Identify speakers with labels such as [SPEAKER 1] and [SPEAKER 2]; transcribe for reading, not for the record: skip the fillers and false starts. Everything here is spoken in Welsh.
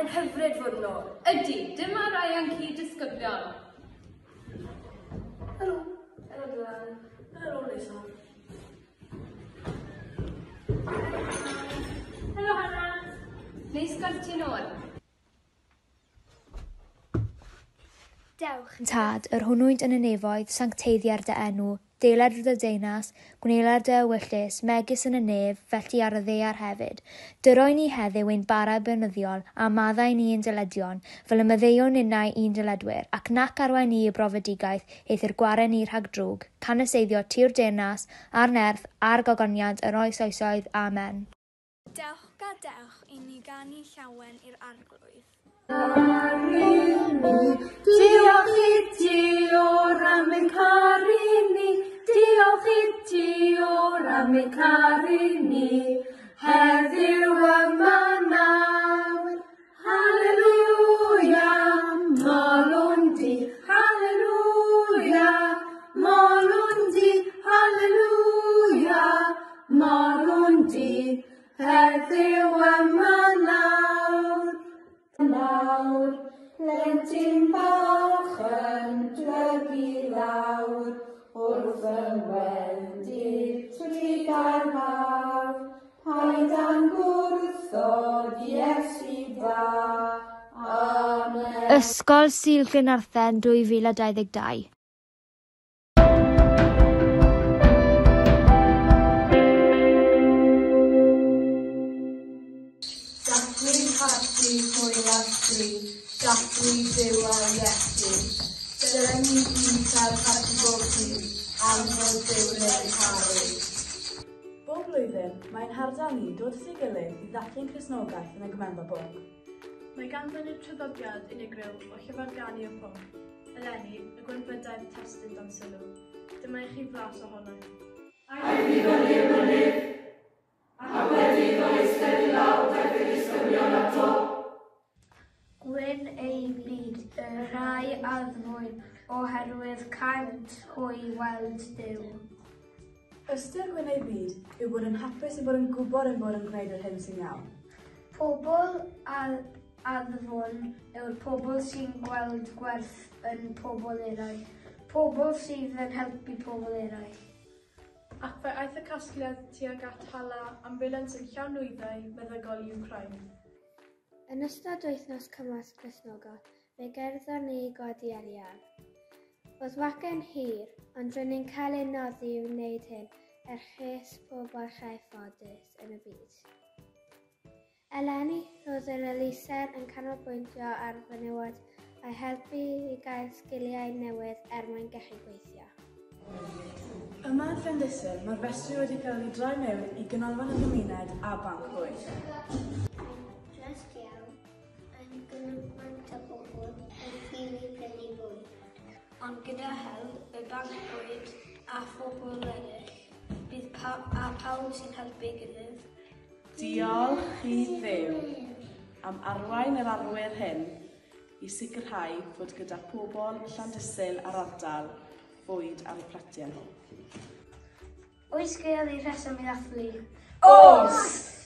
[SPEAKER 1] Mae'n hyfryd fod yn ôl.
[SPEAKER 2] Ydy, dyma rai o'n cyd-disgyblion.
[SPEAKER 3] Helo. Helo Dylan. Helo Lisa.
[SPEAKER 2] Helo Hannah. Neis gweld ti nôl.
[SPEAKER 4] Dewch, Tad, yr hwnnwynt yn y nefoedd, sancteiddier dy enw, deler dy deyrnas, gwneler dy ewyllys, megis yn y nef, felly ar y ddaear hefyd. Dyroi ni heddiw ein bara beunyddiol, a maddau ni ein dyledion, fel y maddeuwn ninnau i'n dyledwyr, ac nac arwain ni i brofedigaeth, eithr gware ni rhag drwg, canys eiddo ti'r deyrnas, a'r nerth, a'r gogoniant, yn oes oesoedd. Amen.
[SPEAKER 5] Dewch, gadewch i ni ganu llawen i'r Arglwydd.
[SPEAKER 6] Caru ni, diolch i ti o'r am ein caru ni, diolch i ti o'r am ein caru ni, heddiw yma nawr. Haleluia, molwn di, haleluia, molwn di, haleluia, molwn di, heddiw yma nawr. Nawr, plentyn bach yn dwegi lawr, wrth y wendid trugarhaf, paid â'n gwrthod Iesu da. Amen.
[SPEAKER 4] Ysgol Sul Glynarthen 2022.
[SPEAKER 7] Dathlu parti hwyl a sbri, dathlu Duw a Iesu. Dylen ni gyd cael parti bob dydd, am fod Duw yn ein caru.
[SPEAKER 3] Bob blwyddyn, mae ein hardal ni'n dod at ei gilydd i ddathlu'n Cristnogaeth yn y Gymanfa Bwnc.
[SPEAKER 8] Mae ganddyn nhw traddodiad unigryw o llyfrganu y pwnc. Eleni, y gwynfydau'r testun dan sylw. Dyma i chi flas ohono.
[SPEAKER 9] Aeth i fyny'r mynydd, ac wedi iddo eistedd i lawr daeth ei ddisgyblion ato.
[SPEAKER 10] Gwyn eu byd, y rhai addfwyn, oherwydd cânt hwy weld Duw.
[SPEAKER 3] Ystyr gwyn eu byd yw bod yn hapus ein bod yn gwybod ein bod yn gwneud yr hyn sy'n iawn.
[SPEAKER 10] Pobl addfwyn yw'r pobl sy'n gweld gwerth yn pobl eraill, pobl sydd yn helpu pobl eraill.
[SPEAKER 8] Ac fe aeth y casgliad tuag at hala ambiwlans yn llawn nwyddau meddygol i Wcráin.
[SPEAKER 10] Yn ystod wythnos Cymorth Cristnogol, fe gerddon ni i godi arian. Oedd wacen hir, ond rŷn ni'n cael ein noddi i wneud hyn er lles pobl llai ffodus yn y byd. Eleni, roedd yr elusen yn canolbwyntio ar fenywod a'u helpu i gael sgiliau newydd er mwyn gallu gweithio.
[SPEAKER 3] Yma yn Llandysul, mae'r festri wedi cael ei droi mewn i ganolfan y gymuned a banc bwyd.
[SPEAKER 10] Mae'n drist iawn, yn gymaint o bobl yn ffili prynu bwyd. Ond gyda help y banc bwyd a phobl eraill, bydd a pawb sy'n helpu ei gilydd,
[SPEAKER 3] Diolch i Dduw am arwain yr arwyr hyn i sicrhau fod gyda pobl Llandysul a'r ardal fwyd ar eu platiau nhw.
[SPEAKER 10] Oes gyda ni rheswm i ddathlu?
[SPEAKER 9] Oes!